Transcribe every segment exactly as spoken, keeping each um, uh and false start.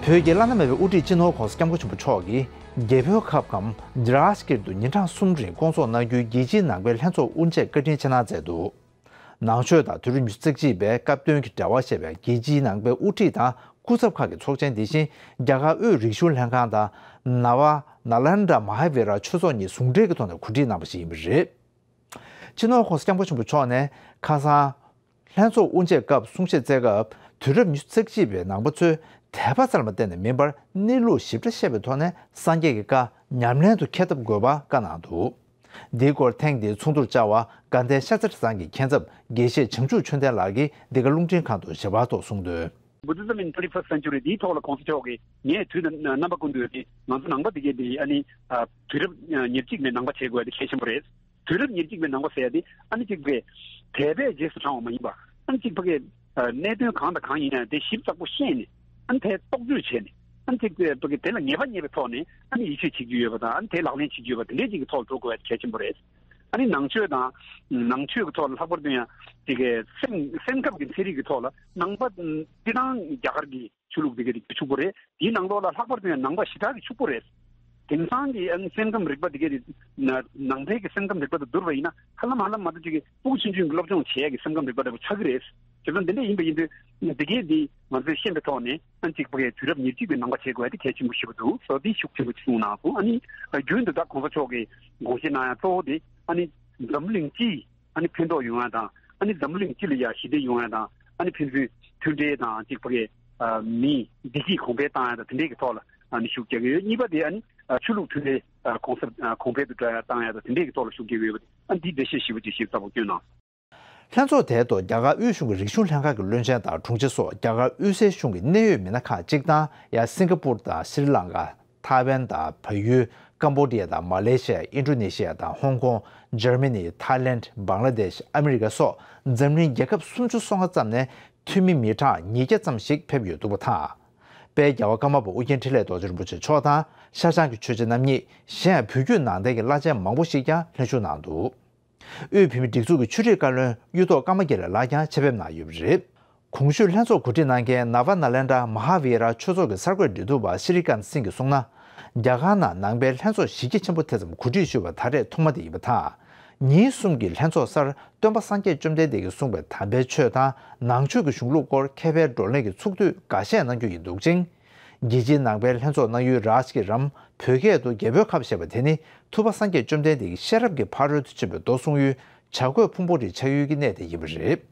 བོད་ཀྱི་བླ་ན་མེད་པའི་དབུ་ཁྲིད་སྤྱི་ནོར་༸གོང་ས་༸སྐྱབས་མགོན་ཆེན་པོ་མཆོག་གིས་རྒྱལ་པོའི་ཁབ་ཁམས་རཱཇ་གིར་དུ་ཉིན་གྲངས་གསུམ་རིང་སྐོང་ཚོགས་གནང་རྒྱུའི་རྒྱལ་སྤྱིའི་ནང་པའི་ལྷན་ཚོགས་དབུ་འབྱེད་བཀའ་དྲིན་ཆེ་གནང་མཛད་འདུག་ནང་ཆོས་དང་དུས་རབས་ཉི་ཤུ་རྩ་གཅིག་པའི་སྐབས་དོན་གྱི་འབྲེལ་བ་བྱས་པའི་རྒྱལ་སྤྱིའི་ནང་པའི་དབུ་ཁྲིད་དང་སྐུ་ཚབ་ཁག་གི་ཚོགས་ཆེན་དེ་བཞིན་རྒྱ་གར་དབུས་རིག་གཞུང་ལྷན་ཁང་དང་ནཱ་ཝ་ནཱ་ལེནྡྲ་མ་ཧཱ་བི་ཧར་ཆོས་ཚོགས་གཉིས་ཟུང་འབྲེལ་གྱི་ཐོག་ནས་གོ་སྒྲིག་གནང་བ་ཞིག་ཡིན་པ་རེད། སྤྱི་ནོར་༸གོང་ས་༸སྐྱབས་མགོན་ཆེན་པོ་མཆོག་ནས་ཁ་སང་། ལྷན་ཚོགས་དབུ་འབྱེད་སྐབས་གསུང་བཤད་སྩལ་སྐབས། དུས་རབས་ཉི་ཤུ་རྩ་གཅིག་པའི་ནང་པ་ཚོས་དད་པ་རྩ་ལ་མ་བརྟེན་ནས་མིན་པར་གནས་ལུགས་ཞིབ་ཕྲ་ཤེས་པའི་ཐོག་ནས་སངས་རྒྱས་ཀྱི་བཀའ་ཉམས་ལེན་དུ་འཁྱེར་ཐབས་དགོས་པ་བཀའ་གནང་འདུག་འདིའི་སྐོར་ཐེངས་འདིའི་ཚོགས་འདུར་བཅར་བ་དགའ་ལྡན་ཤ་ཚ་གྲྭ་ཚང་གི་མཁན་ཚབ་དགེ་བཤེས་བྱང་ཆུབ་ཆོས་ལྡན་ལགས་ཀྱིས་འདི་ག་རླུང་འཕྲིན་ཁང་དུ་ཞལ་པར་ཐོག་གསུངས་དོན། Buddhism in twenty-first century འདིའི་ཐོག་ལ་༸གོང་ས་མཆོག་གིས་ངས་དུས་དང་རྣམ་པ་ཀུན་ཏུ་ཡོད་དེ་ང་ཚོ་ནང་པ་དེ་གས་དེ་ཨ་ནི་དུས་རབས་ཉེར་གཅིག་ནས་ནང་པ་བྱེད་དགོས་ཡ་དེ་གལ་ཆེན་པོ་རེད། དུས་རབས་ཉེར་གཅིག་པའི་ནང་པ་ཟེར་ཡ་དེ་ཨ་ནི་གཅིག་པའི་དད་པས་རྗེས་སུ་འབྲང་བ་མ་ཡིན་པ་ཨ་ནི་གཅིག་པ་གའི་གནད་དོན་གང་དང་གང་ཡིན་ཡང་དེ་ཞིབ་ཚགས་པོ་ཤེས་ནས་ཨ་ནི་དེ་རྟོག་དཔྱོད་བྱས་ནས་ཨ་ནི་གཅིག་པའི་པ་གའི་དེ་ལ་ངེས་པ་རྙེད་པའི་ཐོག་ནས་ཨ་ནི་ཡིད་ཆེས་བྱེད་རྒྱུ་ཡོད་པ་དང་ཨ་ནི་དེ་ལག་ལེན་བྱེད་རྒྱུ་ཡོད་པ་དེ་འདྲའི་གཅིག་གི་ཐོག་ལ་འགྲོ་དགོས་ཡ་དེ་གལ་ཆེན་པོ་རེད། ཨ་ནི་ནང་ཆོས་དང་ནང་ཆོས་ཀྱི་ཐོག་ལ་ལྷག་པར་དུ་ཡང་དེ་གའི་སེམས་སེམས་ཁམས་ཀྱི་ཚན་རིག་གི་ཐོག་ལ་ནང་པ་སྤྱི་དང་རྒྱ་གར་གྱི་ཆོས་ལུགས་དེ་གའི་རིགས་ཕྱུག་པོ་རེད། དེའི་ནང་ལོགས་ལ་ལྷག་པར་དུ་ཡང་ནང་པ་ཞེ་དྲག་གི་ཕྱུག་པོ་རེད། དེང་སང་གི་ཨ་ནི་སེམས་ཁམས་རིག་པ་དེ་གའི་རིགས་ན་ནང་པའི་གི་སེམས་ཁམས་རིག་པ་དང་བསྡུར་བ་ཡིན་ན་ཧ་ལམ་ཧ་ལམ་མ་གཏོགས་ཅིག་གི་ཕྲུ་གུ་ཆུང་ཆུང་གི་སློབ་སྦྱོང་བྱེད་ཡ་གི་སེམས་ཁམས་རིག་པ་འདྲ་པོ་ཆགས་ཀྱི་རེད། བྱས་ཙང་དེ་འདྲ་ཡིན་པ་ཡིན་དུས་དེ་གའི་དེ་ང་ཚོས་ཤེས་པའི་ཐོག་ནས་ཨ་ནི་གཅིག་པ་གའི་དུས་རབས་ཉེར་གཅིག་པའི་ནང་པ་བྱེད་དགོས་ཡ་དེ་གལ་ཆེན་པོ་ཞིག་འདུག་སོ་དེ་ཤུགས་ཆེན་པོ་གསུངས་གནང་སོང་། ཨ་ནི་རྒྱུན་དུ་ད་༸གོང་ས་མཆོག་གིས་དགོངས་བཞེས་གནང་ཡ་གཙོ་བོ་དེ་ཨ་ནི་འཛམ་གླིང་སྤྱི་ཨ་ནི་ཕན་ཐོགས་ཡོང་ཡ་དང་ཨ་ནི་འཛམ་བུ་གླིང་སྤྱི་ལ་ཡ་ཞི་བདེ་ཡོང་ཡ་དང་ཨ་ནི་ཕན་ཚུན་མཐུན་འབྲེལ་དང་གཅིག་པ་གའི་མིའི་བདེ་སྐྱིད་གོང་འཕེལ་བཏང་ཡ་དང་དེ་འདྲའི་གི་ཐོག་ལ་ཨ་ནི་ཤུགས་རྒྱག་གི་ཡོད། གཉིས་པ་དེ་ཨ་ནི་ཆོས་ལུགས་མཐུན་སྒྲིལ་གོང་གོང་འཕེལ་དུ་འགྲོ་ཡ་བཏང་ཡ་དང་དེ་འདྲའི་གི་ཐོག་ལ་ཤུགས་རྒྱག་གི་ཡོད་པ་དེ་ཨ་ནི་འདི་འགྲེལ་བཤད་ཞིབ་པོ་ཅིག་ཞིབ་ཚགས་པོ་བསྐྱོན་གནང་། ལྷན་ཚོགས་དེའི་ཐོག་རྒྱ་གར་དབུས་གཞུང་གི་རིག་གཞུང་ལྷན་ཁང་གི་བློན་ཆེན་དང་དྲུང་ཆེ་སོགས་རྒྱ་གར་དབུས་སའི་གཞུང་གི་གནད་ཡོད་མི་སྣ་ཁག་ཅིག་དང་ཡང་སིང་ག་པུར་དང་ཤྲི་ལང་ཀ། ཐའེ་ཝན་དང་བལ་ཡུལ། ཀམ་བོ་ཌི་ཡ་དང་མ་ལེ་ཤི་ཡ། ཨིན་ཌོ་ནེ་ཤི་ཡ་དང་ཧོང་ཀོང་། འཇར་མ་ནི། ཐའི་ལེནཌ། བང་ལ་དེཤ། ཨ་མི་རི་ཀ་སོགས་འཛམ་གླིང་རྒྱལ་ཁབ་སུམ་ཅུ་སོ་ལྔ་ཙམ་ནས་འཐུས་མི་མི་གྲངས་ཉིས་བརྒྱ་ཙམ་ཞིག་ཕེབས་ཡོད་འདུག་པ་དང་། དཔལ་རྒྱལ་བ་ཀརྨ་པ་ཨོ་རྒྱན་འཕྲིན་ལས་རྡོ་རྗེ་རིན་པོ་ཆེ་མཆོག་དང་ཤར་བྱང་གི་ཆོས་རྗེ་རྣམ་གཉིས་གཞན་ཡང་བོད་བརྒྱུད་ནང་བསྟན་གྱི་བླ་ཆེན་མང་པོ་ཞིག་ཀྱང་ལྷན་ཞུགས་གནང་འདུག་དབུས་བོད་མིའི་སྒྲིག་འཛུགས་ཀྱི་ཆོས་རིག་བཀའ་བློན་གཡུ་ཐོག་ཀརྨ་རྒྱལ་ལགས་ལ་ཡང་ཆེད་ཕེབས་གནང་ཡོད་པ་རེད། གོང་ཞུས་ལྷན་ཚོགས་གོ་སྒྲིག་གནང་མཁན་ནཱ་ཝ་ནཱ་ལེནྡྲ་མ་ཧཱ་བི་ཧཱ་ར་ཆོས་ཚོགས་ཀྱི་གསར་འགོད་འབྲེལ་གཏུག་པ་ཤྲི་ཀཱན་སིང་གིས་གསུངས་ན། རྒྱ་གར་ནང་ནང་པའི་ལྷན་ཚོགས་གཞི་རྒྱ་ཆེན་པོ་དེ་ཙམ་གོ་སྒྲིག་ཞུས་པ་ད་རེས་ཐོག་མ་དེ་ཡིན་པ་དང་། ཉིན་གསུམ་གྱི་ལྷན་ཚོགས་སར་སྟོན་པ་སངས་རྒྱས་བཅོམ་ལྡན་འདས་ཀྱིས་གསུངས་པའི་དམ་པའི་ཆོས་དང་ནང་ཆོས་ཀྱི་གཞུང་ལུགས་སྐོར་མཁས་པའི་བགྲོ་གླེང་གི་ཚོགས་དུས་འགའ་ཤས་གནང་རྒྱུ་ཡིན་འདུག་ཅིང་། རྒྱལ་སྤྱིའི་ནང་པའི་ལྷན་ཚོགས་གནང་ཡུལ་རཱཇ་གིར་རམ་བོད་སྐད་དུ་རྒྱལ་པོའི་ཁབ་ཞེས་པ་དེ་ནི་ཐུབ་པ་སངས་རྒྱས་བཅོམ་ལྡན་འདས་ཀྱི་ཤེས་རབ་ཀྱི་ཕ་རོལ་ཏུ་ཕྱིན་པའི་མདོ་གསུང་ཡུལ་བྱ་རྒོད་ཕུང་པོ་རི་ཆགས་ཡུལ་གྱི་གནས་དེ་ཡིན་པ་རེད།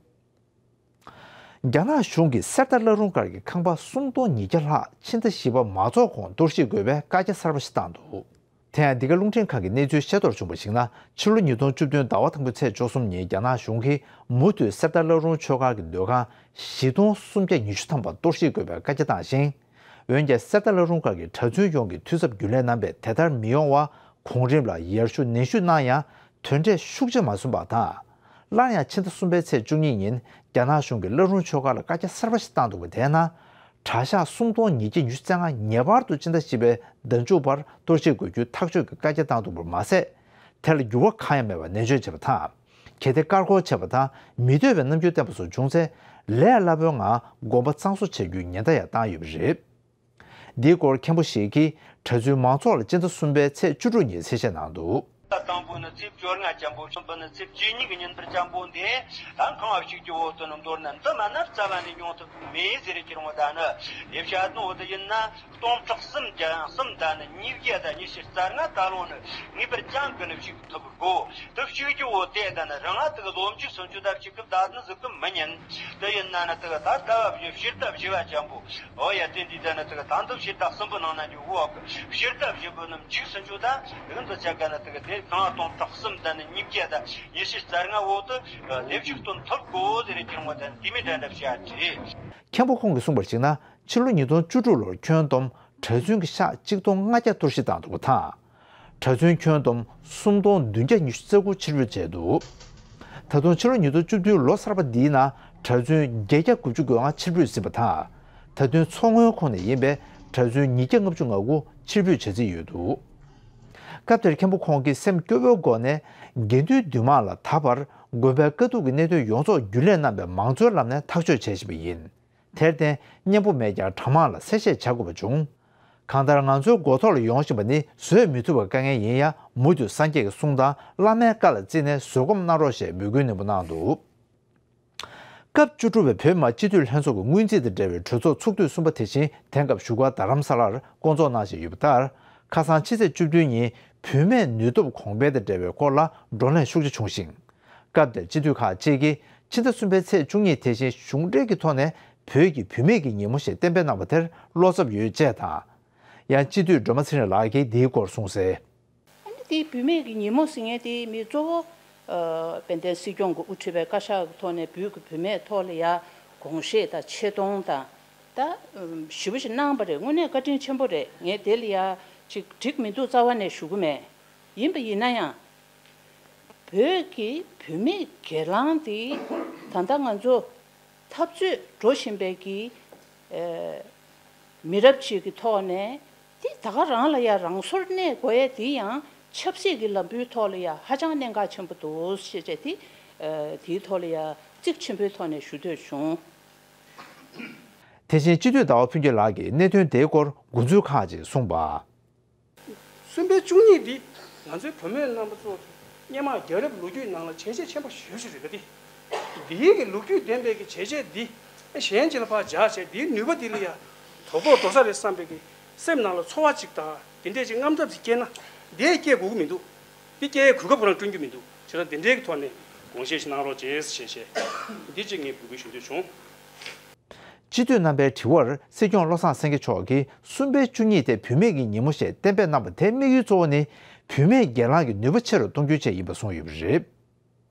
རྒྱ་ནག་གཞུང་གིས་གསེར་རྟ་བླ་རུང་སྒར་གྱི་ཁང་པ་སུམ་སྟོང་ཉིས་བརྒྱ་ལྷག་ཕྱི་ཟླ་བཞི་པ་མ་རྫོགས་གོང་གཏོར་བཤིག་དགོས་པའི་བཀའ་རྒྱ་གསར་པ་ཞིག་བཏང་འདུག་དེ་ཡང་འདི་ག་རླུང་འཕྲིན་ཁང་གི་གནས་ཚུལ་ཤེས་རྟོགས་བྱུང་བར་གཞིགས་ན། ཕྱི་ལོ་ཉིས་སྟོང་བཅུ་བདུན་ཟླ་བ་དང་པོའི་ཚེས་བཅུ་གསུམ་ཉིན་རྒྱ་ནག་གཞུང་གིས་མུ་མཐུད་གསེར་རྟ་བླ་རུང་ཆོས་སྒར་གྱི་སྡོད་ཁང་བཞི་སྟོང་སུམ་བརྒྱ་ཉི་ཤུ་ཐམ་པ་གཏོར་བཤིག་དགོས་པའི་བཀའ་རྒྱ་བཏང་ཞིང་། འོན་ཀྱང་གསེར་རྟ་བླ་རུང་སྒར་གྱི་གྲྭ་བཙུན་ཡོངས་ཀྱིས་འཐུས་ཚབ་རྒྱུན་ལས་རྣམ་པས་དེ་ལྟར་མི་ཡོང་བར་གོང་རིམ་ལ་ཡར་ཞུ་ནན་ཞུ་གནང་ཡང་དོན་འབྲས་ཤུགས་ཆེ་མ་སོན་པ་དང་། སླར་ཡང་ཕྱི་ཟླ་གསུམ་པའི་ཚེས་བཅུ་གཉིས་ཉིན་རྒྱ་ནག་གཞུང་གིས་བླ་རུང་ཆོས་སྒར་ལ་བཀའ་རྒྱ་གསར་པ་ཞིག་བཏང་འདུག་པ་དེས་ན། གྲྭ་ཤག་སུམ་སྟོང་ཉིས་བརྒྱ་ཉི་ཤུ་རྩ་ལྔ་ངེས་པར་དུ་སྤྱི་ཟླ་བཞི་པའི་ཟླ་མཇུག་བར་གཏོར་བཤིག་དགོས་རྒྱུའི་ཐག་གཅོད་ཀྱི་བཀའ་རྒྱ་བཏང་འདུག་པར་མ་ཟད། དེ་ལ་འགྱུར་བ་གང་ཡང་མེད་པར་ནན་བརྗོད་བྱས་པ་དང་། གལ་ཏེ་ཀར་ཀོར་བྱས་པ་དང་མི་འདོད་པའི་རྣམ་འགྱུར་བསྟན་པ་སོགས་བྱུང་ཚེ། ལས་སླ་པོའི་ངང་དགོན་པ་གཙང་བཟོ་བྱ་རྒྱུའི་ཉེན་བརྡ་ཡང་བཏང་ཡོད་པ་རེད། འདིའི་སྐོར་མཁན་པོ་ཞིག་གིས་གྲྭ་བཙུན་མང་ཚོགས་ལ་སྤྱི་ཟླ་གསུམ་པའི་ཚེས་བཅུ་དྲུག་ཉིན་གསལ་བཤད་གནང་འདུག་ད་དང་པོ་ནི་ཚེས་བཅོ་ལྔ་ཅན་པོ། གསུམ་པ་ནི་ཚེས་བཅུ་གཉིས་ཀྱི་ཉིན་པར་ཅན་པོ་འདི་ད་ཁང་བ་ཞིག་གི་འོག་ཏུ་ནི་མདོར་ན་འདི་མ་ན་རྩ་བ་ནས་མྱོང་ཐུབ་མེད་ཟེར་གྱི་རུང་བ། ད་ནི་ཡེ་བཤད་ནོ་དེ་ཡིན་ན་སྟོང་ཕྲག་གསུམ་བརྒྱ་གསུམ་ད་ནི་ཉིས་བརྒྱ་དང་ཉི་ཤུ་རྩ་ལྔ་ད་ལོ་ནི་ངེས་པར་ཅན་གི་ནི་ཞིག་ཐུབ་གོ། དུ་ཞུགས་ཀྱི་འོ་དེ་ད་ནི་རང་ང་དུ་ལོ་མཇུག་སུམ་ཅུ་དང་གཅིག་གི་ཟླ་ནི་ཟིག་གི་མི་ཉན། དུ་ཡིན་ན་ནི་དུ་ད་ལྟ་བ་བཞི་ཕྱི་ཟླ་བཞི་བ་ཅན་པོ། འོ་ཡ་དེ་འདི་ད་ནི་དུ་ད་འདི་ཕྱི་ཟླ་གསུམ་པོ་ནང་ན་འཇུག་འོ་གི་ཕྱི་ཟླ་བཞི་པོ་ནི་མཇུག་སུམ་ཅུ་ད་དུ་འདི་ཆ་ག་ནི་དུ་དེ་གང་སྟོང་ཕྲག་གསུམ་ད་ནི་ཉིས་བརྒྱ་དང་ཉི་ཤུ་རྩ་ལྔ་འོ་དུ་ལེབ་ཞིག་སྟོན་ཐུབ་དགོས་ཟེར་གྱི་རུང་བ་ད་ནི་དེ་མི་འདྲ་འདྲ་བྱ་དྲི། མཁན་པོ་ཁོང་གིས་གསུངས་པར་གཞིགས་ན། ཕྱི་ལོ་ཉིས་སྟོང་བཅུ་དྲུག་ལོར་ཁྱོན་བསྡོམས་གྲྭ་བཙུན་གྱི་ཤག་གཅིག་སྟོང་ལྔ་བརྒྱ་གཏོར་བཤིག་བཏང་འདུག་པ་དང་། གྲྭ་བཙུན་ཁྱོན་བསྡོམས་སུམ་སྟོང་བདུན་བརྒྱ་ཉི་ཤུ་རྩ་དགུ་ཕྱིར་འབུད་བྱས་འདུག་ད་དུང་ཕྱི་ལོ་ཉིས་སྟོང་བཅུ་བདུན་ལོ་གསར་པ་འདིའི་ནང་གྲྭ་བཙུན་བརྒྱད་བརྒྱ་དགུ་བཅུ་གོ་ལྔ་ཕྱིར་འབུད་ཟིན་པ་དང་། ད་དུང་མཚོ་སྔོན་ཁོངས་ནས་ཡིན་པའི་གྲྭ་བཙུན་ཉིས་བརྒྱ་ལྔ་བཅུ་ང་དགུ་ཕྱིར་འབུད་བྱ་རྩིས་ཡོད་འདུག་སྐབས་དེར་མཁན་པོ་ཁོང་གིས་སེམས་སྐྱོ་བོའི་སྒོ་ནས་དགེ་འདུན་འདུས་མང་ལ་ད་བར་དགོན་པའི་དཀའ་སྡུག་གི་གནད་དོན་ཡོངས་རྫོགས་རྒྱུན་ལས་རྣམ་པས་མང་གཙོའི་ལམ་ནས་ཐག་གཅོད་བྱས་བཞིན་པ་ཡིན། དེར་བརྟེན་གཉེན་པོ་མེད་ཀྱང་གྲྭ་མང་ལ་གསལ་བཤད་བྱ་དགོས་པ་བྱུང་། གང་ལྟར་ང་ཚོའི་མགོ་ཐོག་ལ་ཡོང་བཞིན་པ་ནི་བཟོད་མི་ཐུབ་པའི་དཀའ་ངལ་ཡིན་ཡང་མུ་མཐུད་སངས་རྒྱས་ཀྱི་གསུང་དང་བླ་མའི་བཀའ་ལ་བརྩིས་ནས་བཟོད་སྒོམ་གནང་རོགས་ཞེས་འབོད་སྐུལ་ནན་པོ་གནང་འདུག་སྐབས་བཅུ་དྲུག་པའི་བོད་མི་མང་སྤྱི་འཐུས་ལྷན་ཚོགས་ཀྱི་སྔོན་རྩིས་དང་འབྲེལ་བའི་གྲོས་ཚོགས་ཚོགས་དུས་གསུམ་པ་དེ་བཞིན་དེང་སྐབས་བཞུགས་སྒར་རྡ་རམ་ས་ལར་བསྐོང་ཚོགས་གནང་བཞིན་ཡོད་པ་ལྟར། ཁ་སང་ཕྱི་ཚེས་བཅུ་བདུན་ཉིན་བུད་མེད་ནུས་སྟོབས་གོང་འཕེལ་དང་འབྲེལ་བའི་སྐོར་ལ་བགྲོ་གླེང་ཤུགས་ཆེ་བྱུང་ཞིང་། སྐབས་དེར་སྤྱི་འཐུས་ཁག་ཅིག་གིས་ཕྱི་ཟླ་གསུམ་པའི་ཚེས་བཅུ་གཉིས་དེ་བཞིན་གཞུང་འབྲེལ་གྱི་ཐོག་ནས་བོད་ཀྱི་བུད་མེད་ཀྱི་ཉིན་མོ་ཞེས་གཏན་འབེབས་གནང་བ་དེར་བློ་འཚབ་ཡོད་ཅེས་དང་། ཡང་སྤྱི་འཐུས་སྒྲོལ་མ་ཚེ་རིང་ལགས་ཀྱིས་འདིའི་སྐོར་གསུངས་གསལ། ཨ་ནི་དེའི་བུད་མེད་ཀྱི་ཉིན་མོ་ཟེར་མཁན་དེ་མི་གཙོ་བོ་ཨ་དཔལ་ལྡན་སྲིད་སྐྱོང་གི་དབུ་ཁྲིད་པའི་བཀའ་ཤག་གི་ཐོག་ནས་བོད་ཀྱི་བུད་མེད་ཐོག་ལ་ཡ་དགོངས་བཞེས་དང་ཆེ་མཐོང་དང་ད་ཨམ་ཞེ་པོ་ཞིག་གནང་བ་རེད། དངོས་གནས་བཀའ་དྲིན་ཆེན་པོ་རེད། ངས་དེ་ལ་ཡ་ཅིག་འགྲིག་མི་འདུག་རྩ་བ་ནས་ཞུ་གི་མེད། ཡིན་པ་ཡིན་ན་ཡང་བོད་ཀྱི་བུད་མེད་སྒེར་ལངས་དེ་ད་ལྟ་ང་ཚོ་འཐབ་རྩོད་འགྲོ་བཞིན་པའི་གི་ཨེ་མི་རབས་ཅིག་གི་ཐོག་ནས་དེ་ད་ག་རང་ལ་ཡ་རང་སོར་གནས་དགོས་ཡ་དེ་ཡང་ཆབ་སྲིད་ཀྱི་ལམ་བུའི་ཐོག་ལ་ཡ་ཧ་ཅང་གནད་འགག་ཆེན་པོ་འདུག་ཞེས་བྱས་དེ་ཨེ་དེའི་ཐོག་ལ་ཡ་གཙིགས་ཆེན་པོའི་ཐོག་ནས་ཞུ་འདོད་བྱུང་། དེ་བཞིན་སྤྱི་འཐུས་ཟླ་བ་ཕུན་སྐྱིད་ལགས་ཀྱིས་གནད་དོན་དེའི་སྐོར་འགོ་འཛུགས་ཁག་ཅིག་གསུངས་པ། གསུམ་པའི་བཅུ་གཉིས་འདི་ང་ཚོའི་བུད་མེད་རྣམ་པ་ཚོ་སྔོན་མ་རྒྱལ་རབས་ལོ་རྒྱུས་ནང་ལ་བྱས་རྗེས་ཆེན་པོ་ཞེ་པོ་ཅིག་རེད་པ། འདི་འདིའི་གི་ལོ་རྒྱུས་ལྡན་པའི་གི་བྱས་རྗེས་འདི་གཞན་ཅིག་ལ་ཕར་སྦྱར་བྱས་འདིའི་ནུས་པ་འདི་ལ་ཡ་དོ་ཕོག་འགྲོ་ས་རེད་བསམ་པའི་གི་སེམས་ནང་ལ་ཚོར་བ་ཅིག་དང་དེ་འདྲས་ཅིག་དངངས་འཚབ་ཅིག་སྐྱེས་ན་འདི་སྐྱེ་དགོས་ཀྱི་མི་འདུག་འདི་སྐྱེ་ཡའི་གོ་སྐབས་ཁོ་རང་བསྐྲུན་རྒྱུ་མི་འདུག་བྱས་ཙང་དེ་འདྲའི་གི་ཐོག་ནས་དགོངས་བཞེས་ཤིག་གནང་རོགས་བྱས་ཞེས་བཤད། འདི་གཅིག་ངས་འབོད་སྐུལ་ཞུ་འདོད་བྱུང་། སྤྱི་འཐུས་རྣམ་པའི་དྲི་བར་སྲིད་སྐྱོང་བློ་བཟང་སེང་གེ་མཆོག་གིས་གསུམ་པའི་བཅུ་གཉིས་དེ་བུད་མེད་ཀྱི་ཉིན་མོ་ཞེས་གཏན་འབེབས་གནང་བ་དེའི་དམིགས་ཡུལ་གཙོ་བོ་ནི་བུད་མེད་སྒེར་ལངས་ཀྱི་ནུས་པ་ཆེ་རུ་གཏོང་རྒྱུའི་ཆེད་ཡིན་པ་གསུངས་ཡོད་པ་རེད།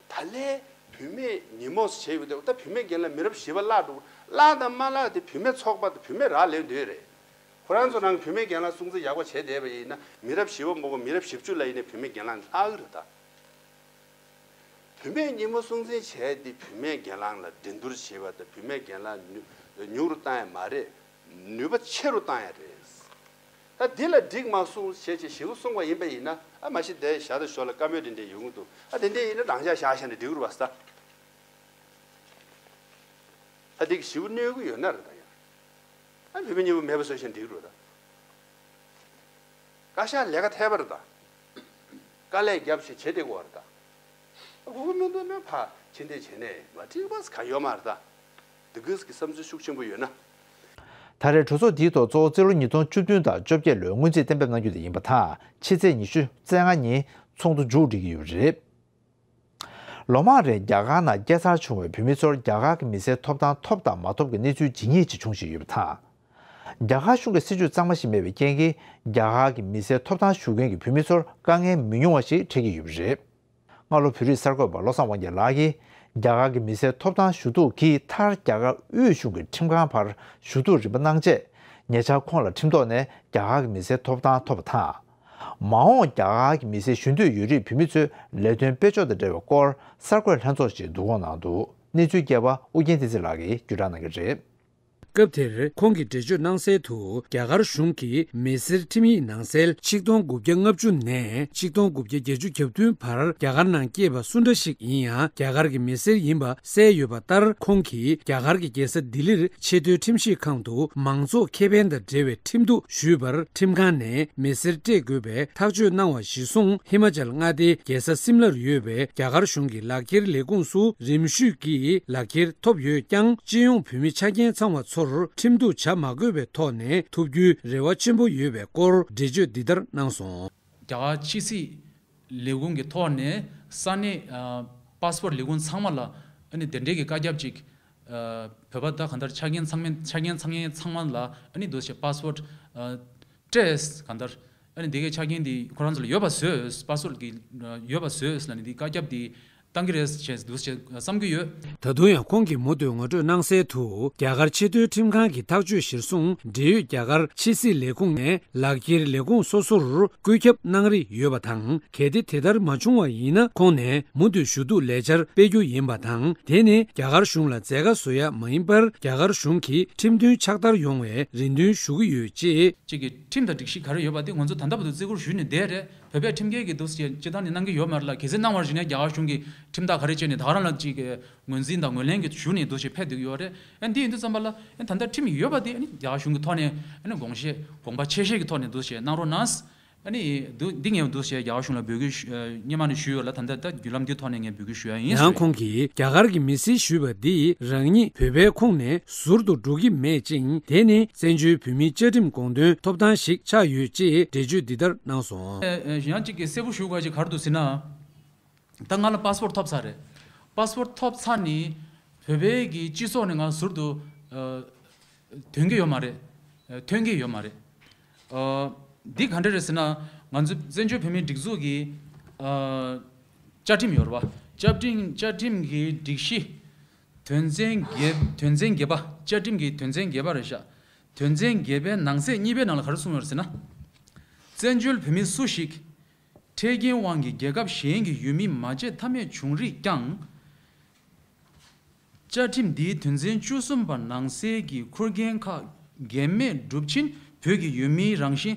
ད་ལན་བུད་མེད་ཉིན་མོ་ཞེས་བྱས་ཡོད་དེ་ད་བུད་མེད་སྒེར་ལངས་མི་རབས་བཞི་པ་བརླག་འགྲོ་བརླག་དང་མ་བརླག་དེ་བུད་མེད་ཚོགས་པ་དང་བུད་མེད་རག་ལས་འདོད་རེད། ཁོ་རང་ཚོ་རང་གི་བུད་མེད་སྒེར་ལངས་སྲུང་བརྩི་ཡག་པོ་བྱས་བསྡད་པ་ཡིན་ན་མི་རབས་བཞི་པ་མ་གཏོགས་མི་རབས་བཞི་བཅུ་ལ་ཡིན་ན་བུད་མེད་སྒེར་ལངས་ལྷག་གི་རེད་ད། བུད་མེད་ཉིན་མོ་སྲུང་བརྩི་བྱས་ཏེ་བུད་མེད་སྒེར་ལངས་ལ་འགྲན་བསྡུར་བྱེད་པ་དང་བུད་མེད་སྒེར་ལངས་ཉུ་ཉུང་རུ་བཏང་ཡ་མ་རེད། ནུས་པ་ཆེ་རུ་བཏང་ཡ་རེད། ད་འདི་ལ་འགྲིག་མ་སོང་ཞེས་ཅིག་ཞིབ་གསུངས་པ་ཡིན་པ་ཡིན་ན་ཨ་མ་གཞི་དེ་ཞག་དང་ཞོར་ལ་བཀའ་མོལ་དེ་འདྲས་ཡོང་གི་འདུག་ཨ་དེ་འདྲས་ཡིན་ན་རང་ཤག་བཞག་བཞག་ནས་འགྲིག་རུ་བ་ས། ཨ་དེ་གི་ཞིབ་གནོན་གི་ཡོད་ན་རེད་ད་ཡང་། ཨ་བུད་མེད་ཉིན་མོ་མེད་པ་བཟོས་ཤིང་འགྲིག་རུ་ད། བཀའ་ཤག་ལས་ཀ་ཐེབས་པ་རེད་ད། དཀའ་ལས་རྒྱབ་ཞིང་བྱེད་བསྡད་དགོས་པ་རེད་ད། ཨ་དགོས་ཀྱི་མི་འདུག་ན་ཕ་ཕྱིན་ལྟས་བྱས་ནས་མ་འགྲིག་པ་གང་ཡོད་མ་རེད་ད། འདི་གིས་ཀྱི་བསམ་ཚུལ་ཤུགས་ཆེན་པོ་ཡོད་ན། ད་རེས་གྲོས་ཚོགས་འདིའི་ཐོག་གཙོ་བོ་རྩིས་ལོ་ཉིས་སྟོང་བཅུ་བདུན་དང་བཅོ་བརྒྱད་ལོའི་སྔོན་རྩིས་གཏན་འབེབས་གནང་རྒྱུ་དེ་ཡིན་པ་དང་ཕྱི་ཚེས་ཉི་ཤུ་རྩ་ལྔ་ཉིན་ཚོགས་འདུ་མཇུག་སྒྲིལ་གྱི་ཡོད་པ་རེད། ལོ་མང་རིང་རྒྱ་གར་ནང་སྐྱེས་འཚར་བྱུང་བའི་བོད་མི་ཚོར་རྒྱ་གར་གྱི་མི་སེར་ཐོབ་ཐང་ཐོབ་དང་མ་ཐོབ་ཀྱི་གནས་ཚུལ་ཇི་སྙེད་ཅིག་འབྱུང་བཞིན་ཡོད་པ་དང་། རྒྱ་གར་གཞུང་གི་སྲིད་ཇུས་གཙང་མ་ཞིག་མེད་པའི་རྐྱེན་གྱིས་རྒྱ་གར་གྱི་མི་སེར་ཐོབ་ཐང་ཞུ་མཁན་གྱི་བོད་མི་ཚོར་དཀའ་ངལ་མི་ཉུང་བ་ཞིག་འཕྲད་ཀྱི་ཡོད་པ་རེད། སྔ་ལོ་བོད་རིགས་གསར་འགོད་པ་བློ་བཟང་དབང་རྒྱལ་ལགས་ཀྱིས་རྒྱ་གར་གྱི་མི་སེར་ཐོབ་ཐང་ཞུ་གཏུག་གིས་མཐར་རྒྱ་གར་དབུས་གཞུང་གི་ཁྲིམས་ཁང་བར་ཞུ་གཏུག་རིམ་པ་གནང་རྗེས་ཉེ་ཆར་ཁོང་ལ་ཁྲིམས་ཐོག་ནས་རྒྱ་གར་གྱི་མི་སེར་ཐོབ་ཐང་ཐོབ་པ་དང་། མ་འོངས་རྒྱ་གར་གྱི་མི་སེར་ཞུ་འདོད་ཡོད་རིགས་བོད་མི་ཚོའི་ལས་དོན་སྤེལ་ཕྱོགས་དང་འབྲེལ་བའི་སྐོར་གསར་འགོད་ལྷན་ཚོགས་ཤིག་བསྡུ་སྐོང་གནང་འདུག་གནས་ཚུལ་རྒྱས་པ་ཨུ་རྒྱན་བསྟན་འཛིན་ལགས་ཀྱིས་བརྒྱུད་བསྒྲགས་གནང་གི་རེད། སྐབས་དེར་ཁོང་གིས་འགྲེལ་བརྗོད་གནང་གསལ་དུ་རྒྱ་གར་གཞུང་གིས་མི་སེར་ཁྲིམས་ཡིག་ནང་གསལ་ཆིག་སྟོང་དགུ་བརྒྱ་ལྔ་བཅུ་ནས་ཆིག་སྟོང་དགུ་བརྒྱ་བརྒྱད་ཅུ་གྱ་བདུན་བར་རྒྱ་གར་ནང་སྐྱེས་པ་སུ་འདྲ་ཞིག་ཡིན་ཡང་རྒྱ་གར་གྱི་མི་སེར་ཡིན་པ་གསལ་ཡོད་པ་ལྟར་ཁོང་གིས་རྒྱ་གར་གྱི་རྒྱལ་ས་ལྡི་ལིར་ཆེས་མཐོའི་ཁྲིམས་ཞིབ་ཁང་དུ་མང་ཚོགས་ཁེ་ཕན་དང་འབྲེལ་བའི་ཁྲིམས་གཏུག་ཞུས་པར་ཁྲིམས་ཁང་ནས་མི་སེར་སྤྲད་དགོས་པའི་ཐག་གཅོད་གནང་བ་གཞིར་བཟུང་ཧི་མ་ཅལ་མངའ་སྡེའི་རྒྱལ་ས་སིམ་ལར་ཡོད་པའི་རྒྱ་གར་གཞུང་གི་ལག་འཁྱེར་ལས་ཁུངས་སུ་རིམ་ཞུས་ཀྱིས་ལག་འཁྱེར་ཐོབ་ཡོད་ཀྱང་སྤྱི་ཡོངས་བོད་མི་ཆ་རྐྱེན་ཚང་བ་ཚོར་ཁྲིམས་གཏུག་བྱ་མ་དགོས་པའི་ཐོག་ནས་ཐོབ་རྒྱུའི་རེ་བ་ཆེན་པོ་ཡོད་པའི་སྐོར་འགྲེལ་བརྗོད་འདི་ལྟར་གནང་སོང་། རྒྱ་གར་ཕྱི་སྲིད་ལས་ཁུངས་ཀྱི་ཐོག་ནས་ས་གནས་ཨ་པ་སི་པོར་ལས་ཁུངས་ཚང་མ་ལ་ཨ་ནི་དེ་འབྲེལ་གྱི་བཀའ་ཁྱབ་ཅིག་ཨ་བོད་པ་ད་གང་ལྟར་ཆ་རྐྱེན་ཚང་མ་ཆ་རྐྱེན་ཚང་མ་ལ་ཨ་ནི་འདུག་སེ་པ་སི་པོར་ཨ་སྤྲད་གང་ལྟར་ཨ་ནི་འདི་གའི་ཆ་རྐྱེན་འདི་ཁོ་རང་ཚོ་ལ་ཡོད་པ་བཟོས་པ་སོགས་ཀྱི་ཡོད་པ་བཟོས་ལ་ནི་འདི་བཀའ་ཁྱབ་འདི་བཏང་གི་རེད་ཅེས་འདུག་ཅེས་བསམ་གྱི་ཡོད། ད་དུང་ཡང་ཁོང་གིས་མུ་མཐུད་ངོ་སྤྲོད་གནང་གསལ་དུ་རྒྱ་གར་ཆེས་མཐོའི་ཁྲིམས་ཁང་གི་ཐག་གཅོད་གཞིར་བཟུང་འབྲེལ་ཡོད་རྒྱ་གར་ཕྱི་སྲིད་ལས་ཁུངས་ནས་ལག་འཁྱེར་ལས་ཁུངས་སོ་སོར་བཀོད་ཁྱབ་གནང་རིགས་ཡོད་པ་དང་། གལ་ཏེ་དེ་ལྟར་མ་བྱུང་བ་ཡིན་ན་ཁོང་ནས་མུ་མཐུད་ཞུ་གཏུག་ལས་འཆར་སྤེལ་རྒྱུ་ཡིན་པ་དང་། དེ་ནི་རྒྱ་གར་གཞུང་ལ་མཛད་དཀའ་བཟོ་ཡ་མ་ཡིན་པར་རྒྱ་གར་གཞུང་གིས་ཁྲིམས་མཐུན་ཕྱག་བསྟར་ཡོང་བའི་རེ་འདུན་ཞུ་གི་ཡོད་ཅེས། གཅིག་གི་ཁྲིམས་དང་སྒྲིག་གཞི་ག་རེ་ཡོད་པ་དེ་ང་ཚོ་ད་ལྟ་བར་དུ་བརྩི་བཀུར་ཞུས་ནས་བསྡད་རེད། བོད་པའི་ཁྲིམས་འགལ་གྱི་འདུག་ཟེར་སྤྱིར་བཏང་ནས་གནང་གི་ཡོད་མ་རེད་ལ། གལ་སྲིད་གནང་བ་ཞིག་ནས་རྒྱ་གར་གཞུང་གིས་ཁྲིམས་ཐག་ག་རེ་བཅད་ནས་ད་ག་རང་ལ་ཅིག་ངོས་འཛིན་དང་ངོས་ལེན་གྱི་ཞུ་ནས་འདུག་ཟེར་ཕེབས་བསྡད་ཀྱི་ཡོད་རེད། ཨ་འདི་ཡིན་དུས་ཙམ་པ་ལ་ཨ་ད་ལྟ་ཁྲིམས་ཡོད་པ་དེ་ཨ་ནི་རྒྱ་གར་གཞུང་གི་ཐོག་ནས་ཨ་ནི་དགོངས་བཞེས་དགོངས་པ་ཆེ་བཞེས་ཀྱི་ཐོག་ནས་འདུག་ཟེར་གནང་རོགས་གནང་། ཨ་ནི་འདུག་འདི་ངས་འདུག་ཟེར་རྒྱ་གར་གཞུང་ལ་འབོད་སྐུལ་ཞུ་ཨ་སྔོན་མ་ནས་ཞུས་ཡོད་ལ། ད་ལྟ་ད་བརྒྱུད་ལམ་འདིའི་ཐོག་ནས་ངས་འབོད་སྐུལ་ཞུ་ཡ་ཡིན་ཟེར། ཡང་ཁོང་གིས་རྒྱ་གར་གྱི་མི་སེར་ཞུས་པ་འདིས་རང་ཉིད་བོད་པའི་ཁོངས་ནས་ཟུར་དུ་འགྲོ་གི་མེད་ཅིང་། དེ་ནི་བཙན་བྱོལ་བོད་མིའི་བཅའ་ཁྲིམས་དགོངས་དོན་ཐོབ་ཐང་ཞིག་ཆགས་ཡོད་ཅེས་འགྲེལ་བརྗོད་འདི་ལྟར་གནང་སོང་། ཨ་ཨ་ཡང་གཅིག་གི་གསལ་པོ་ཞུ་དགོས་ཅིག་ག་རེ་འདུག་ཟེར་ན། ད་ང་ལ་པཱ་སི་པོར་ཐོབ་ཚར་རེད། པཱ་སི་པོར་ཐོབ་ཚར་ནི་བོད་པའི་གི་སྤྱི་ཚོགས་ནས་ང་ཟུར་དུ་ཨ་ཐོན་གྱི་ཡོད་མ་རེད། ཨ་ཐོན་གྱི་ཡོད་མ་རེད། ཨ་འདི་ག་འདྲ་རེད་ཟེར་ན། ང་ཚོ་བཙན་བྱོལ་བོད་མིའི་སྒྲིག་འཛུགས་ཀྱི་ཨ་བཅའ་ཁྲིམས་ཡོད་རེད་བ། བཅའ་ཁྲིམས་བཅའ་ཁྲིམས་ཀྱི་སྒྲིག་གཞི་དོན་ཚན་བརྒྱད་དོན་ཚན་བརྒྱད་པ། བཅའ་ཁྲིམས་ཀྱི་དོན་ཚན་བརྒྱད་པ་རེད་ཤག་དོན་ཚན་བརྒྱད་པའི་ནང་གསེས་གཉིས་པའི་ནང་ལ་ག་རེ་གསུངས་ཡོད་རེད་ཟེར་ན། བཙན་བྱོལ་བོད་མི་སུ་ཞིག་འཕྲལ་རྐྱེན་དབང་གིས་རྒྱལ་ཁབ་གཞན་གྱི་ཡུལ་མི་མ་བྱེད་ཐབས་མེད་བྱུང་རིགས་ཀྱང་། བཅའ་ཁྲིམས་འདིའི་དོན་ཚན་བཅུ་གསུམ་པ་ནང་གསལ་གྱི་འཁུར་འགན་ཁག་འགན་མེད་སྒྲུབ་ཕྱིན་བོད་ཀྱི་ཡུལ་མིའི་རང་བཞིན་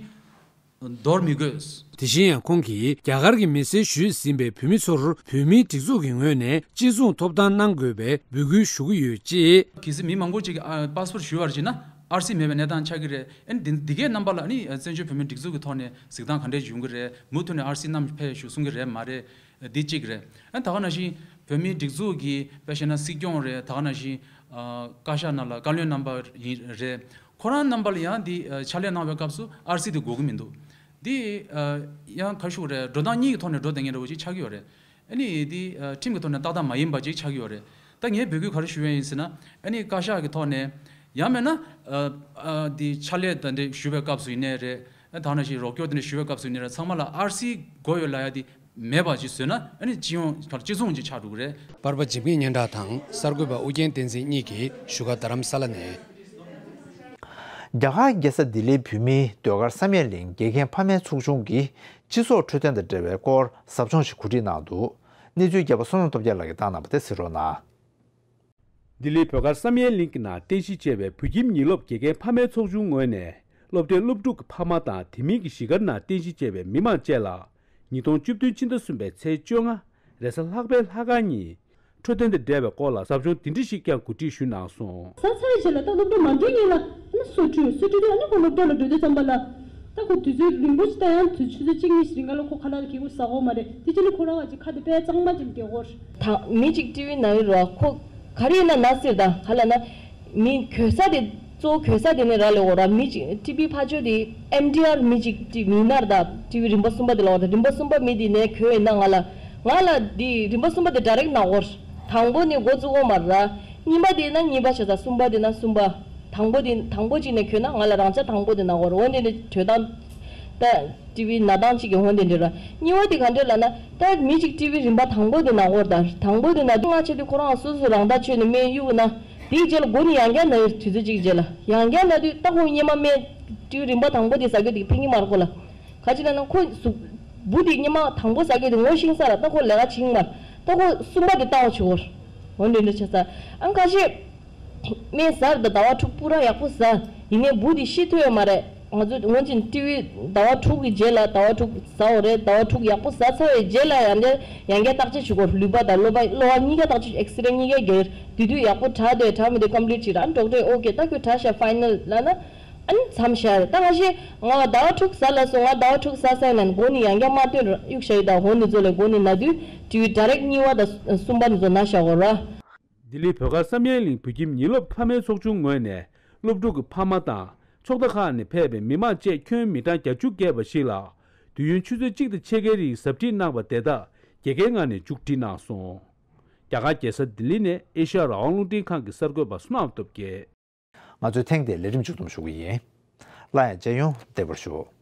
འདོར་མི་དགོས། དེ་བཞིན་ཡང་ཁོང་གིས་རྒྱ་གར་གྱི་མི་སེར་ཞུས་ཟིན་པའི་བོད་མི་ཚོར་བོད་མིའི་སྒྲིག་འཛུགས་ཀྱི་ངོས་ནས་གཅིག་མཚུངས་ཐོབ་ཐང་གནང་དགོས་པའི་འབོད་སྐུལ་ཞུ་གི་ཡོད་ཅེས། གལ་སྲིད་མི་མང་པོ་ཅིག་གིས་ཨ་པཱ་སི་པོར་ཞུས་པར་བྱས་ན་ཨར་སི་མེད་པའི་གནས་སྟངས་ཆགས་ཀྱི་རེད། ཨ་ནི་འདི་འདི་གའི་རྣམ་པ་ལ་ཨ་ནི་བཙན་བྱོལ་བོད་མིའི་སྒྲིག་འཛུགས་ཀྱི་ཐོག་ནས་གཟིགས་སྟངས་ག་འདྲས་ཡོང་གི་རེད། མུ་མཐུད་ནས་ཨར་སི་བསྣམས་ཕེབས་ཤོག་གསུང་གི་རེད་མ་རེད། འདི་གཅིག་རེད། ཨ་ད་ག་ནང་བཞིན་བོད་མིའི་སྒྲིག་འཛུགས་ཀྱི་དཔེ་བཤད་ན་སྲིད་སྐྱོང་རེད། ད་ག་ནང་བཞིན་ཨ་བཀའ་ཤག་ནང་ལ་བཀའ་བློན་རྣམ་པ་ཡིན་རེད། ཁོ་རང་རྣམ་པ་ལ་ཡང་འདི་ཨ་ཕྱག་ལས་གནང་བའི་སྐབས་སུ་ཨར་སི་དེ་དགོས་ཀྱི་མི་འདུག་འདི་ཨ་ཡང་ག་ཞུ་རེད། འགྲོ་སྟངས་གཉིས་ཀྱི་ཐོག་ནས་འགྲོ་བསྡད་མཁན་འདྲ་བོ་ཅིག་ཆགས་ཀྱི་ཡོད་རེད། ཨ་ནི་འདི་ཨ་ཁྲིམས་ཀྱི་ཐོག་ནས་ཏག་ཏག་མ་ཡིན་པ་ཅིག་ཆགས་ཀྱི་ཡོད་རེད། ད་ངས་འབོད་སྐུལ་ག་རེ་ཞུ་ཡ་ཡིན་ཟེར་ན། ཨ་ནི་བཀའ་ཤག་གི་ཐོག་ནས་ཡང་མིན་ན་ཨ་ཨ་འདི་ཕྱག་ལས་དེ་འདྲ་ཞུ་བའི་སྐབས་སུ་ཡིན་ནའི་རེད། ཨ་ད་ག་ནང་བཞིན་རོགས་སྐྱོར་དེ་འདྲ་ཞུ་བའི་སྐབས་སུ་ཡིན་ནའི་རེད། ཚང་མ་ལ་ཨར་སི་དགོས་ཡོད་ལབ་ཡ་དེ་མེད་པ་ཅིག་བཟོས་ན། ཨ་ནི་སྤྱི་ཡོངས་གཅིག་མཚུངས་ཅིག་ཆགས་འགྲོ་གི་རེད། པར་པ་འཇིགས་མེད་སྙན་གྲགས་དང་གསར་འགོད་པ་ཨུ་རྒྱན་བསྟན་འཛིན་གཉིས་ཀྱིས་བཞུགས་སྒར་རྡ་རམ་ས་ལ་ནས། རྒྱ་གར་རྒྱལ་ས་ལྡི་ལིའི་བོད་མིའི་ཟློས་གར་བསམ་ཡས་གླིང་དགེ་རྒན་ཕ་མའི་ཚོགས་ཆུང་གིས་སྤྱི་ཚོགས་འཕྲོད་བསྟེན་དང་འབྲེལ་བའི་སྐོར་ཟབ་སྦྱོང་ཞིག་གོ་སྒྲིག་གནང་འདུག་གནས་ཚུལ་རྒྱས་པ་བསོད་ནམས་སྟོབས་རྒྱལ་ལགས་ཀྱིས་བཏང་གནང་བ་དེ་གཟིགས་རོགས་གནང་། ལྡི་ལིའི་བོད་སྒར་བསམ་ཡས་གླིང་གི་ནང་རྟེན་གཞི་བྱས་པའི་བོད་ཁྱིམ་ཉིན་སློབ་དགེ་རྒན་ཕ་མའི་ཚོགས་ཆུང་ངོས་ནས་སློབ་གྲྭའི་སློབ་ཕྲུག་གི་ཕ་མ་དང་དེ་མིན་གྱི་གཞིས་སྒར་ནང་རྟེན་གཞི་བྱས་པའི་མི་མང་བཅས་ལ་ཉིས་སྟོང་བཅུ་བདུན་ཕྱི་ཟླ་གསུམ་པའི་ཚེས་བཅོ་ལྔ་རེས་གཟའ་ལྷག་པའི་ལྷ་ཁང་ཉིན་འཕྲོད་བསྟེན་དང་འབྲེལ་བའི་སྐོར་ལ་ཟབ་སྦྱོང་འདི་འདྲ་ཞིག་ཀྱང་གོ་སྒྲིག་ཞུས་གནང་སོང་། ཟ་ཚར་རྗེས་ལ་ད་སློབ་གྲྭ་མ་འགྲོ་སྔོན་ལ་ཨ་ནི་སོ་བཀྲུས། སོ་བཀྲུས་དུས་ཨ་ནི་ཁོ་སློབ་གྲྭ་ལ་འགྲོ་དུས་ཙམ་པ་ལ་ད་ཁོ་དུས་ཚོད་རིང་པོ་ཞིག་ད་ཡང་དུས་ཆུ་ཚོད་གཅིག་གཉིས་ཤིག་རིང་ག་ལ་ཁོ་ཁ་ལག་གི་ཁུ་ཟ་གོ་མ་རེད། དེ་རྗེས་ལ་ཁོ་རང་བ་ཅིག་ཁ་དེ་དཔེ་གཙང་མ་ཅིག་བཀལ་གོ། ད་མི་གཅིག་ཊི་བི་ན་ཡོད་ར་ཁོ་ག་རེ་ཡིན་ན་ན་ཟེར། ད་ག་ལ་ན་མི་གོ་ས་དེ་གཙོ་བོ་གོ་ས་དེ་ནས་རག་ལས་འོ་ར། མི་གཅིག་ཊི་བི་ཕར་ཕྱོགས་དེ་ཨེམ་ཌི་ཨར་མི་གཅིག་ཊི་མི་ནར་ད་ཊི་བི་རིམ་པ་གསུམ་པ་དེ་ལ་འོ་ར། རིམ་པ་གསུམ་པ་མི་དེ་ནས་གོ་ཡིན་ན་ང་ལ་ང་ལ་དེ་རིམ་པ་གསུམ་པ་དེ་ཌའི་རེག་ན་འོ་ར། དང་པོ་ནས་འགོ་བཙུགས་འོ་མ་ར། གཉིས་པ་དེ་ན་གཉིས་པ་བྱས་ཙང་གསུམ་པ་དེ་ན་གསུམ་པ། དང་པོ་དེ་དང་པོ་གཅིག་ནས་གོ་ན་ང་ལ་རང་ཆ་དང་པོ་དེ་ན་འོ་ར། འོ་དེ་ནས་གྲོད་སྟངས་ད་ཊི་བི་ན་སྟངས་གཅིག་གི་འོ་དེ་འདྲ་ར། གཉིས་པ་དེ་ག་འདྲ་ལ་ན་ད་མི་གཅིག་ཊི་བི་རིམ་པ་དང་པོ་དེ་ན་འོ་ར། ད་དང་པོ་དེ་ན་དུས་ང་ཆེ་དུས་ཁོ་རང་སོ་སོ་རང་ཐག་ཆོད་ནས་སྨན་གཡུག་ན། དེའི་རྗེས་ལ་མགོ་ནས་ཡང་བསྐྱར་ན་ཡོད། དུས་ཚོད་གཅིག་རྗེས་ལ་ཡང་བསྐྱར་ན་དུས་ད་ཁོ་སྔོན་མ་སྨན་ཊི་བི་རིམ་པ་དང་པོ་དེ་ཟ་རྒྱུ་དེ་ཕན་གྱི་མ་རེད་ཁོ་ལ། ག་ཅི་ལབ་ན་ཁོ་གཟུགས་འབུ་དེ་སྔོན་མ་དང་པོ་ཟ་རྒྱུ་དེ་ངོ་ཤེས་ས་ལ་ད་ཁོ་ལས་ཀ་བྱེད་ཀྱི་མ་རེད། ད་ཁོ་གསུམ་པ་དེ་ལྟ་བ་བྱེད་དགོས་རེད། འོ་འདྲ་འདྲ་བྱས་ས་ཨང་ཁ་ཤས། སྨན་ཟ་ར་ད་ཟླ་བ་དྲུག་པུ་ར་ཡག་པོ་ཟ། ཡིན་ནའི་འབུ་དེ་ཤི་ཐུབ་ཡོད་མ་རེད། ང་ཚོ་སྔོན་ཆད་ཊི་བི་ཟླ་བ་དྲུག་གི་རྗེས་ལ་ཟླ་བ་དྲུག་ཟ་འོ་རེད། ཟླ་བ་དྲུག་ཡག་པོ་ཟ་ཚར་བའི་རྗེས་ལ་ཡང་བསྐྱར་ཡང་བསྐྱར་བརྟག་དཔྱད་བྱེད་དགོས། ལུད་པ་དང་གློ་བ་གློ་བ་གཉིས་ཀ་བརྟག་དཔྱད། ཨེགས་སི་རེ་གཉིས་ཀ་རྒྱག་དུས་དུས་ཡག་པོ་དྲག་འདུག་དྲག་མི་འདུག་ཀམ་པི་ལིཊ་བྱེད་ར། ཌོག་ཊར་ཨོ་ཀེ་ད་ཁྱོད་དྲག་ཤག་ཕའི་ནལ་ལབ་ན། ཨ་ནི་མཚམས་བཞག་རེད། ད་ང་ཞེས་ང་ཟླ་བ་དྲུག་ཟ་ལ་སོང་། ང་ཟླ་བ་དྲུག་ཟ་ཟ་ཡིན་ན་མགོ་ནས་ཡང་བསྐྱར་མ་བཏོན་ར་གཡུག་བཞག་ཡོད། ད་འོ་འདི་ཚོ་ལས་མགོ་ནས་ན་དུས་ཊི་བི་ཌའི་རེག་གཉིས་པ་དང་གསུམ་པ་འདི་ཚོ་ན་བཞག་གོ་ར། ལྡི་ལིའི་བོད་སྒར་བསམ་ཡས་གླིང་བོད་ཁྱིམ་ཉིན་སློབ་ཕ་མའི་ཚོགས་ཆུང་ངོས་ནས་སློབ་ཕྲུག་གི་ཕ་མ་དང་ཚོགས་སྡེ་ཁག་ནས་ཕེབས་པའི་མི་མང་བཅས་ཁྱོན་མི་གྲངས་བརྒྱད་ཅུ་བརྒལ་བ་ཞིག་ལ་དུས་ཡུན་ཆུ་ཚོད་གཅིག་དང་ཕྱེད་ཀའི་རིང་ཟབ་ཁྲིད་གནང་བ་དེ་དག་དགེ་རྒན་ངག་ནས་མཇུག་སྒྲིལ་གནང་སོང་། རྒྱ་གར་རྒྱལ་ས་ལྡི་ལི་ནས་ཨེ་ཤ་ཡ་རང་དབང་རླུང་འཕྲིན་ཁང་གི་གསར་འགོད་པ་བསོད་ནམས་སྟོབས་རྒྱལ། ང་ཚོས་ཐེངས་འདིའི་ལས་རིམ་མཇུག་བསྡོམས་ཞུ་གི་ཡིན། སླར་ཡང་མཇལ་ཡོང་། བདེ་པར་བཞུགས།